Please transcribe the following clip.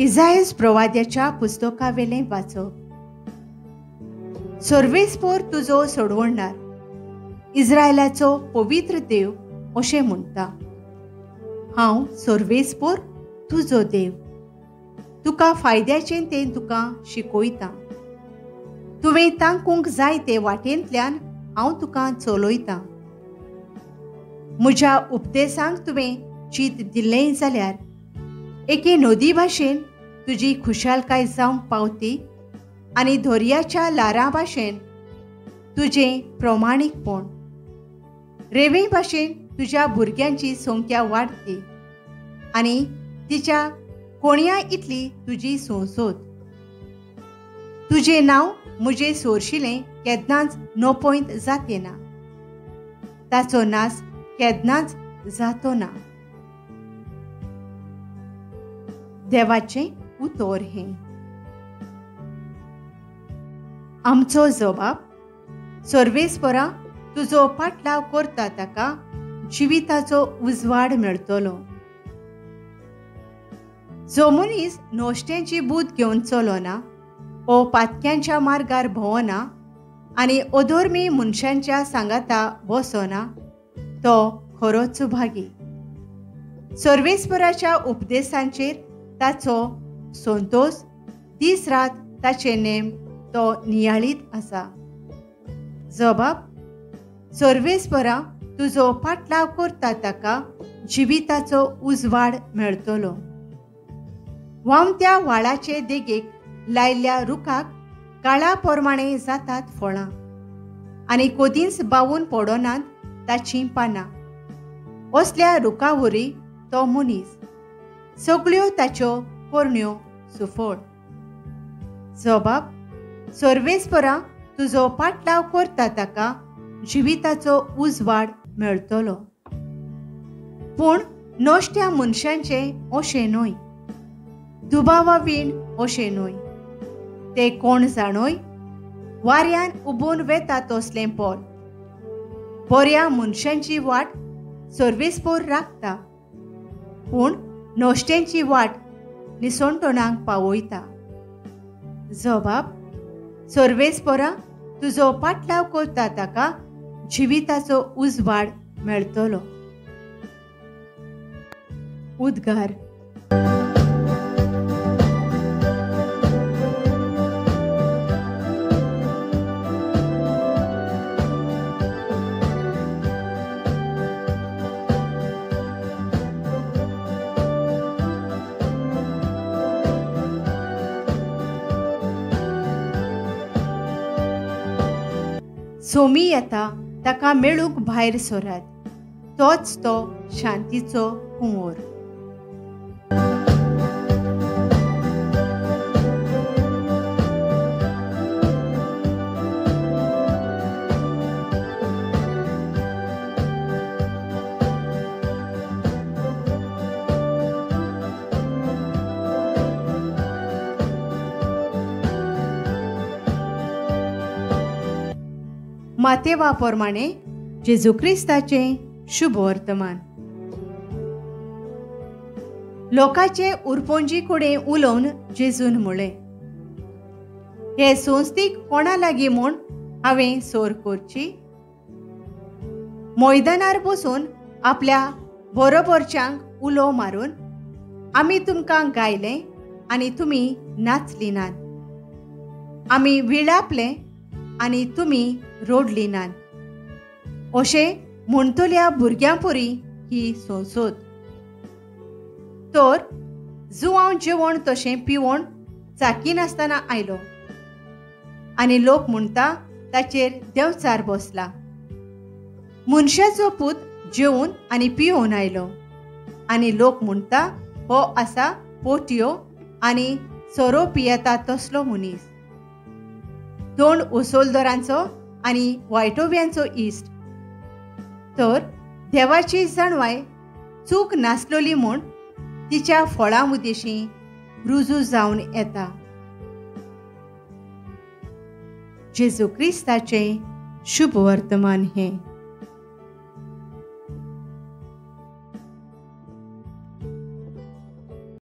इजायस प्रवाद्याच्या पुस्तकावेलें वाचप. सर्वेस्पोर तुजो सोडवणदार, इस्रायलाचो पवित्र देव अशें म्हणटा, हांव सर्वेस्पोर तुजो देव, तुका फायद्याचें तें तुका शिकयतां, तुवें तांकूंक जाय ते वाटेंतल्यान हांव तुका चलयतां. म्हज्या उपदेसांक तुवें चीत दिल्लें जाल्यार एके नदी भाशेन तुजी खुशालकाय जावंक पावती आनी दर्याच्या ल्हारां भाशेन तुजें प्रमाणीकपण, रेंवे भाशेन तुज्या भुरग्यांची संख्या वाडटी आनी तिच्या कोणया इतली तुजी संसद. तुजें नांव म्हजें सोरशिलें केन्नाच नोपयंत जाते ना, ताचो नास केन्नाच जातो ना. देवाचें उतर हें. आमचो जबाब: सर्वेस्परा तुजो पाटलाव करता ताका जिविताचो उजवाड मेळटलो. जो मनीस नोश्ट्यांची बूद घेवन चलना, ओ पातक्यांच्या मार्गार भोंवना आनी अधर्मी मनशांच्या सांगाता बसना, तो खरोच भागी. सर्वेस्पराच्या उपदेशांचेर ताचो संतोष, दीस रात ताचे नेम तो नियाळीत आसा. जबाब: सर्वेस्परा तुजो पाटलाव करता ताका जिविताचो उजवाड मेळटलो. व्हांवत्या व्हाळाचे देगेक लायिल्ल्या रुखाक काळा प्रमाणे जातात फळां आनी कदींच बावून पडनात ताचीं पानां. असल्या रुखावरी तो मनीस, सगळ्यो ताच्यो करण्यो सुफळ. जबाब: सर्वेस्परा तुजो पाटलाव करता ताका जिविताचो उजवाड मेळटलो. पूण नश्ट्या मनशांचें अशें न्हय, दुबावावीण अशें न्हय, ते कोण जाणोय वाऱ्यान उबून वेता तसलें पोल. बऱ्या मनशांची वाट सर्वेस्पोर राखता, पूण नश्ट्यांची वाट निसणटणाक पावयता. जबाब: सर्वेस्परा तुजो पाटलाव करता ताका जिविताचो उजवाड मेळटलो. उद्गार. सोमी येता ताका मेळूंक भायर सरात, तोच तो शांतीचो हुंवर. मातेवा प्रमाणे जेजू क्रिस्ताचें शुभ वर्तमान. लोकांचे उरपोंजी कडेन उलोवन जेजून म्हळें, हे संस्थीक कोणा लागीं म्हूण हांवें सोर करची? मैदानार बसून आपल्या बरोबरच्यांक उलो मारून आमी तुमकां गायलें आनी तुमी नाचली नात, आमी विळापले आनी तुमी रोडली नात, अशें म्हणटल्या भुरग्यांपुरी ही संसद. तर जुवांव जेवण तशें पिवण चाकिनासतना आयलो आनी लोक म्हणटा ताचेर देंवचार बसला. मनशाचो पूत जेवन आनी पिवन आयलो आनी लोक म्हणटा हो आसा पोटयो आनी सोरो पियेता तसलो मनीस, दोन उसोलदरांचो आनी वायटोव्यांचो इश्ट. तर देवाची जाणवाय चूक नासलोली म्हूण तिच्या फळां उदेशी रुजू जावन येता. जेजू क्रिस्ताचें शुभ वर्तमान हें.